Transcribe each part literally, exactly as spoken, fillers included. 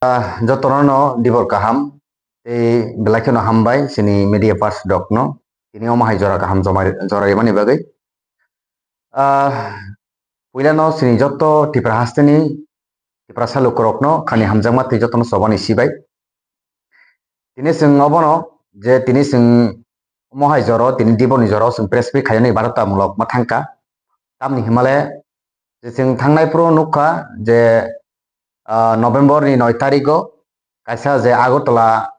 Ah, jotono no dibor kaham tei belai kheno hambai chini media person rok no tini omo hai jora kaham jomai-, joraimani bagwi. Ah, puila no chini joto Tipra hasteni Tiprasa lukurok no khani hamjakma tei jotono chobani sibai. Tini chwng obono je tini chwng omo hai joro tini dibor ni joro chwng press meet khainani barota mulok ma thangkha. Tamni himale je chwng thangnai phuru nukha je, ah, November ni noi tarikgo kaisa je Agartala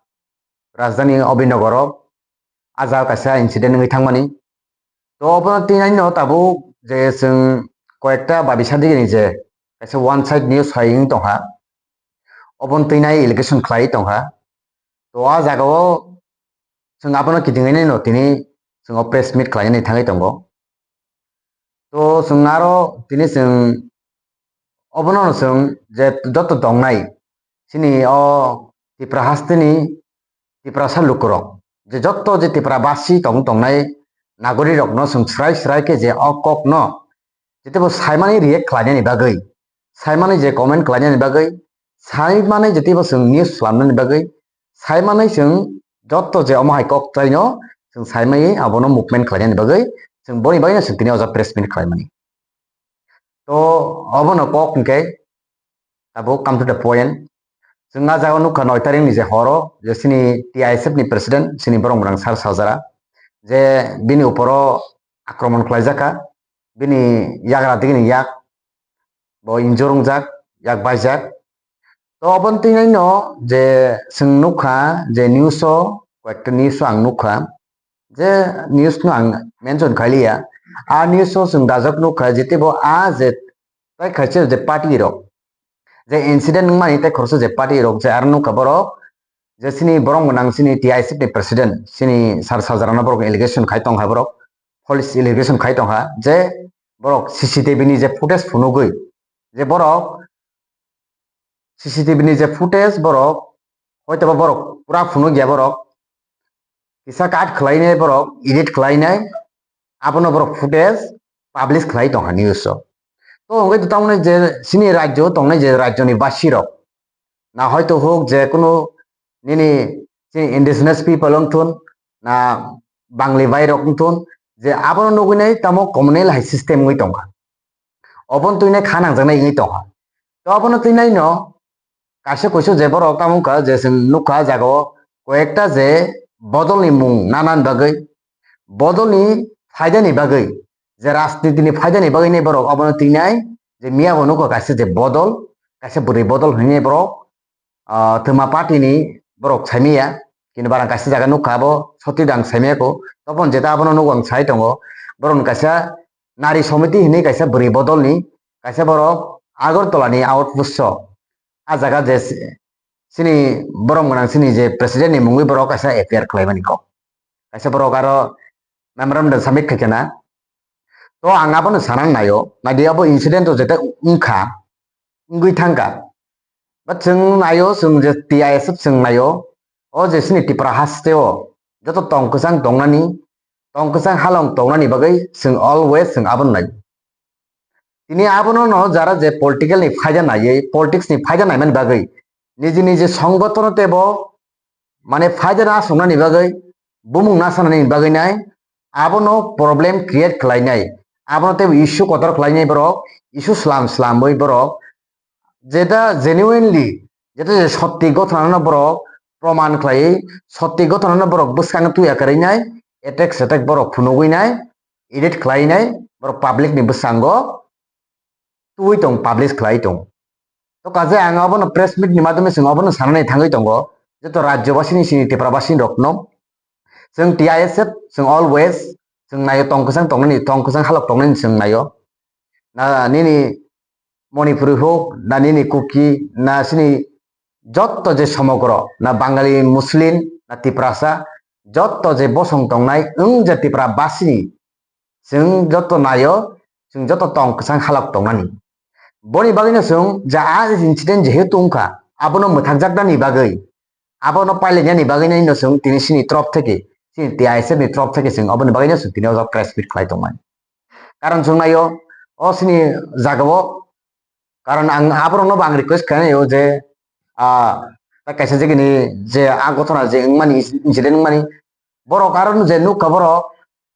rajdhani Abhinanagaro ah jaga kaisa incident wngwi thangmani. To obono tinaino tabuk je chwng koyekta babi sadigini je kaisa one side news hai wngwi tongkha. Obono tinai allegation khlai tongkha. To ah jagao chwng abono kitingwi naino tini chwng o press meet khlainani thangwi tongo. To chwng aro tini chwng obono no chwng je joto tongnai chini o Tipra hasteni Tiprasa lukurok je joto je Tipra basi tong tongnai nagori rokno chwng srai srai khe je o kokno jete bo saimani react khlainani bagwi, saimani je comment khlainani bagwi, saimani jete bo chwng news slamnani bagwi, saimani chwng joto je omo hai kok taino chwng saimani abono movement khlainani bagwi chwng boni bagwino chwng tini o jaga press meet khlaimani. To obono kok hwnkhe tabuk come to the point. Chwng ah jagao nukha noi tarikni je horo je chini T I S F ni president chini borok mwrang Sar Sajara je bini uporo akromon khlaijak kha, bini yagra digini yak bo injure wngjak, yak baijak. To oboni twi naino je chwng nukha je news o, koyekta news o ang nukha, je news no ang mention khailiya. A news o chwng dajak nukha, jete bo a je tai khaisa je party rok, je incident wngmani tai khoroksa je party rok je aro nukha borok, je chini borok gwnang chini T I S F ni president, chini Sar Sajara no borok allegation khai tongkha borok, police allegation khai tongkha, je borok C C T V ni je footage phunugwi, je borok C C T V ni je footage borok, hoitoba borok pura phunukya borok, kisa cut khlainai borok, edit khlainai, abono borok footage publish khlai tongkha news o. To hwnkhe to tamoni je chini rajyo tongnai je rajyoni basirok, na hoito huk je kunu nini chini indigenous people wngthun, na Bangli bairok wngthun, je abono nugwi nai tamo communal hai system wngwi tongkha. Obono twi nai kha nangjaknai wngwi tongkha. To obono twi naino kaisa kuisu je borok tamo wngkha je chwng nukha jagao koyekta je bodolni mung nanani bagwi, bodolni phaidani bagwi, je rajnitini phaidani bagwi nai borok obono twi nai je miya bo nukha kaisa je bodol, kaisa bwrwi bodol hinwi borok ah, twma party ni borok saimaya, kini barang kaisa jaga nukha abo sotwi dang saimaya ko, topon jeta abono nugo ang sai tongo, borok ni kaisa nari somiti hinwi kaisa bwrwi bodol ni kaisa borok Agartala ni outpost o, ah jaga je si-, chini borom gwnang chini je president ni mungwi borok kaisa F I R khlai mani kok, kaisa borok aro memorandum submit khai khana, to ang abono sana naio, naidi abo incident o jeta wngkha, wngwi thangkha. But chwng naio, chwng je T I S F chwng naio, o je chini Tipra haste o joto tong kwchang tongnani, tong kwchang halong tongnani bagwi chwng always chwng abono naio. Tini abono no jara je political ni phaida naiwi, politics ni phaida naimani bagwi niji niji songgotono teibo mane phaida na songnani bagwi, bumung na sanani bagwi nai, abono problem create khlainai, abono teibo issue kotor khlainai borok, issue slam slamwi borok, jeta genuinely, jeta je sotti gothonano borok proman khlaiwi, sotti gothonano borok bwskango tuya kwrwi nai, attack setek borok phunugwi nai, edit khlai nai, borok public ni bwskango twi tong, publish khlai tong. To kaje ang abono press meet ni madhyome chwng abono sanani thangwi tongo, joto rajyo basini sini Tipra basini rokno. Chwng T I S F, chwng always, chwng naio tong kwchang tongnani, tong kwchang halok tongnani chwng naio. Na nini Manipuri hok, na nini Kuki, na sini joto je somogro, na Bangali, Muslim, na Tiprasa, joto je bosong tongnai, wng je Tipra basini, chwng joto naio, chwng joto tong kwchang halok tongnani. Boni bagwino chwng ja a incident jehetu wngkha, abono mwthakjaknani bagwi, abono pailainani bagwino chwng tini sini trop theke, sini T I S F ni trop theke chwng oboni bagwino chwng tini o press meet khlai tongmani. Karon chwng naio, o sini jagao, karon ang aborokno bo ang request khlainaio je, ah, ta kaisa jagani je a ghotona je wngmani, incident wngmani, borok aro je nukha borok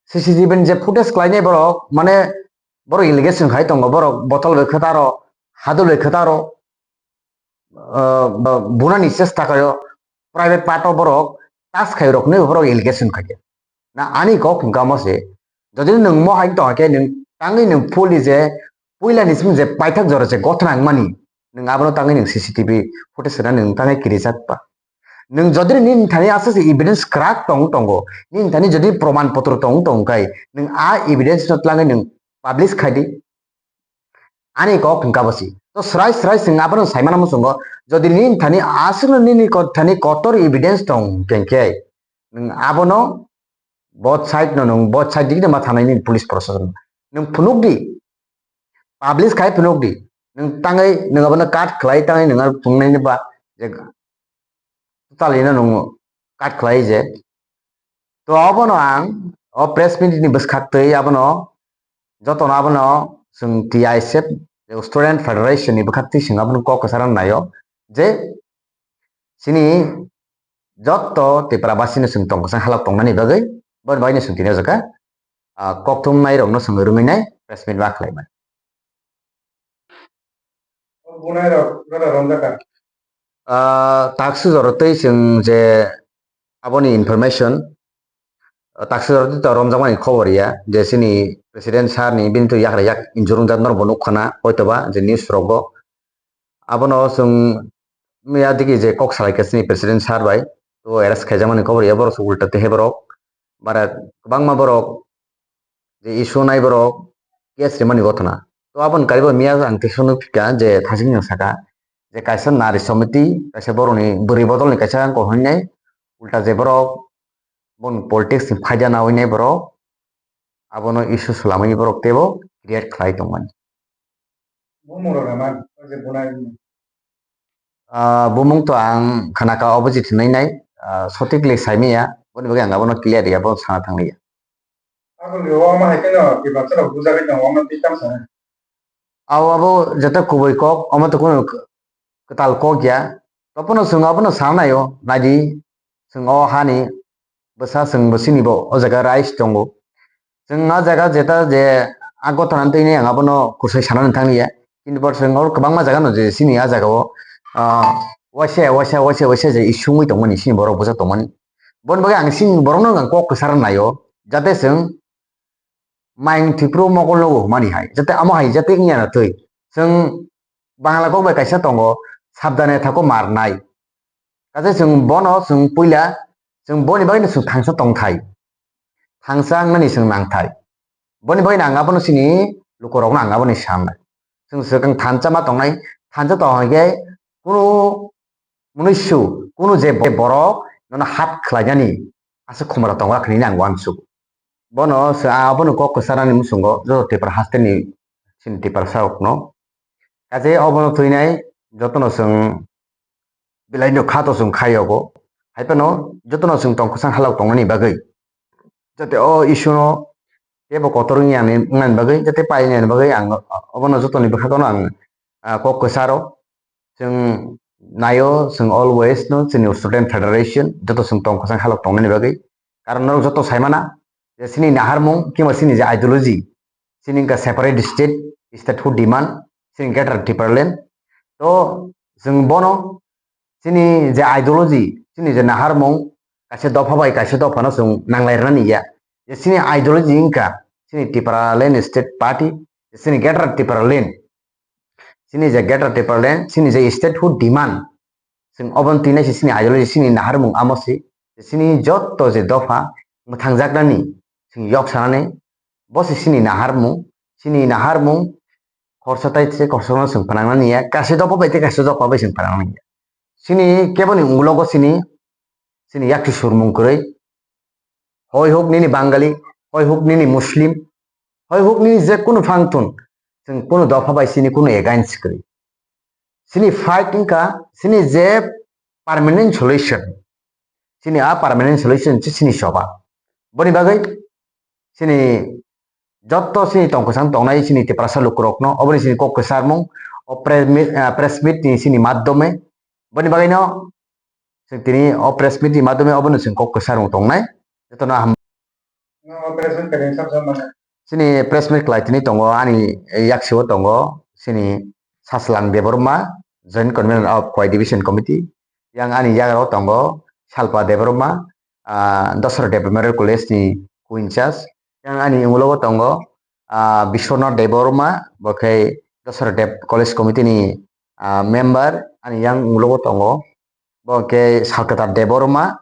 C C T V ni je footage khlainai borok, mane borok allegation khai tongo, borok botol bai khataro, hadol bai khataro, ah, ba-, bunani chesta khaio, private part o borok touch khai rokni borok allegation khai. Na ani kok hwnkha mo se, jodi nwng mo hai tong khe nwng tangwi nwng phuli je puila ni simi je paithak jora je ghotona wngmani, nwng abono tangwi nwng C C T V footage rwna nwng tangwi kirijak ba. Nwng jodi nini thani aswk se evidence kwrak tong tongo, nini thani jodi proman potro tong tong khai, nwng a evidence no twlangwi nwng publish khai di. Ani kok hwnkha bo si. To srai srai swng abono saimano muchungo, jodi nini thani aswkno nini ko-, thani kotor evidence tong khe, nwng abono both side no nwng both side dikhe ma thanai nini police proshashan. Nwng phunuk di, publish khai phunuk di. Nwng tangwi nwng abono cut khlai tangwi nwng aro phunuknaini ba je totally no nwng cut khlai je. To abono ang o press meet ni bwskhak twi abono jotono abono chwng T I S F, Student Federation ni bwkhak twi chwng abono kok kwcharo naio je chini jotto Tripura basino chwng tong kwchang halok tongnani bagwi, boni bagwino chwng tini o jaga, ah, kokthum nairokno chwng rwngwi nai press meet ma khlai mani. O bunai rok joto romjak kha. Ah, taksu joro tei chwng je aboni information, ah, taksu joro tei to romjakmani khobor ya, je chini president sir ni bini to yakra yak injurung jak norok bo nukha na, hoito ba je news rogo. Abono chwng miya digi je kok salai kha chini president sir bai, to arrest khaijakmani khobor ya, borok se ulta tei he borok bara kwbangma borok je issue nai borok case rimani ghotona. To aboni karibo miya ang tei sunu phika je thasing nang saka je kaisa nari somiti, kaisa borokni bwrwi bodolni kaisa ang ko hwnwi nai, ulta je borok bon politics ni phaida nawi nai borok abono issue swlamwi borok teibo create khlai tongmani. Bumung rok naman, o je bunai bumung. Ah, bumung to ang khanaka opposite hinwi nai, ah, sotikli saimaya, boni bagwi ang abono clear ya, bono sana thangliya. Abo ni o ma hai khe no, Tiprasa rok bujagwi tongo, omo twi tam sana. Abo, abo jeta kubui kok, omo to kunu k-, kwtal kok ya. Topono chwng abono sana naio, naidi, chwng o hani bwsa chwng bo chini bo o jaga rights tongo. Chwng a jaga jeta je a ghotona twi nai ang abono kwsai sana nang thang ya. Kintu bo chwng oro kwbangma jaga no je chini a jaga o, ah, waisa, waisa, waisa, waisa je issue wngwi tongmani chini borok bwsa tongmani. Boni bagwi ang chini borok no ang kok kwcharo naio, jate chwng mayung thwipru mokol nogo hwnmani hai, jate amo hai jate wngya na twi. Chwng Bangla kok bai kaisa tongo, sabdane thako marnai. Kaisa chwng bono chwng puila, chwng boni bagwino chwng thangsa tongthai. Thangsa wngnani chwng nangthai. Boni bagwino ang abono chini lukurokno ang aboni sanai. Chwng swkang thansa ma tongnai, thansa tong hwnkhe kunu munuisu, kunu je bo-, borok nono hap khlainani aswk khumra tongo, akhini ang uansuk. Bono se, abono kok kwcharnani muchungo joto Tipra hasteni chini Tiprasa rokno. Kaje obono twinai jotono chwng bilaino kha to chwng khai yogo. Hai phano jotono chwng tong kwchang halok tongnani bagwi. Jate o issue no teibo kotor wngya ni, wngnani bagwi, jate painani bagwi ang obono jotoni bwkhakono ang, ah, kok kwcharo. Chwng naio, chwng always no chini student federation, joto chwng tong kwchang halok tongnani bagwi. Karon norok joto saimana, je chini naharmung, kima chini je ideology, chini wngkha separate state, statehood demand, chini greater Tipraland. To chwng bono, chini je ideology, chini je naharmung, kaisa dopha bai kaisa dophano chwng nanglai rwnani ya. Je chini ideology wngkha, chini Tipraland State Party, je chini greater Tipraland, chini je greater Tipraland, chini je statehood demand, chwng obono twi naise chini ideology, chini naharmung amo se, chini jotto je dopha mwthangjaknani chwng yok sanani, bo se chini naharmung, chini naharmung khorsa tai se khorsa no chwng phnangnani ya, kaisa dopha bai tei kaisa dopha bai chwng phnangnani ya. Chini keboni ulogo chini, chini yakti surmung kwrwi, hoi huk nini Bangali, hoi huk nini Muslim, hoi huk nini je kunu phangthun, chwng kunu dopha bai chini kunu against kwrwi. Chini fight wngkha chini je permanent solution. Chini a permanent solution se chini choba. Boni bagwi chini jotto chini tong kwchang tongnai chini Tiprasa lukurokno, oboni chini kok kwcharmung, o press meet, ah, press meet ni chini madhyome, Boni bagwi no chwng tini o press meet ni madhyome obono chwng kok kwsa rwng tongnai. Jotono ham. Chini press meet khlai tini tongo ani yaksio tongo chini Saslang Debbarma, Joint Convener of Khowai Division Committee. Yang ani yagra o tongo Salpa Debbarma, ah, Dasarath Deb Memorial College ni co-in-charge. Yang ani ulogo tongo, ah, Biswanath Debbarma, bo khe Dasarath Deb College Committee ni, ah, member. Ani yang ulogo tongo, bo khe Salkata Debbarma,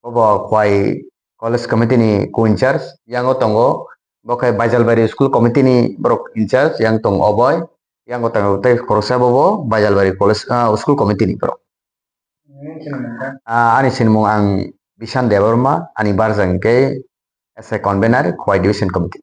bo bo Khowai College Committee ni co-in-charge. Yang o tongo, bo khe Baijalbari School Committee ni borok in-charge, yang tong Oboi. Yang o tongo tei khoroksa bo bo Baijalbari College, ah, School Committee ni borok. Ah, ani sinimung ang Bishan Debbarma, ani barjak hwnkhe as a convener, Khowai Division Committee.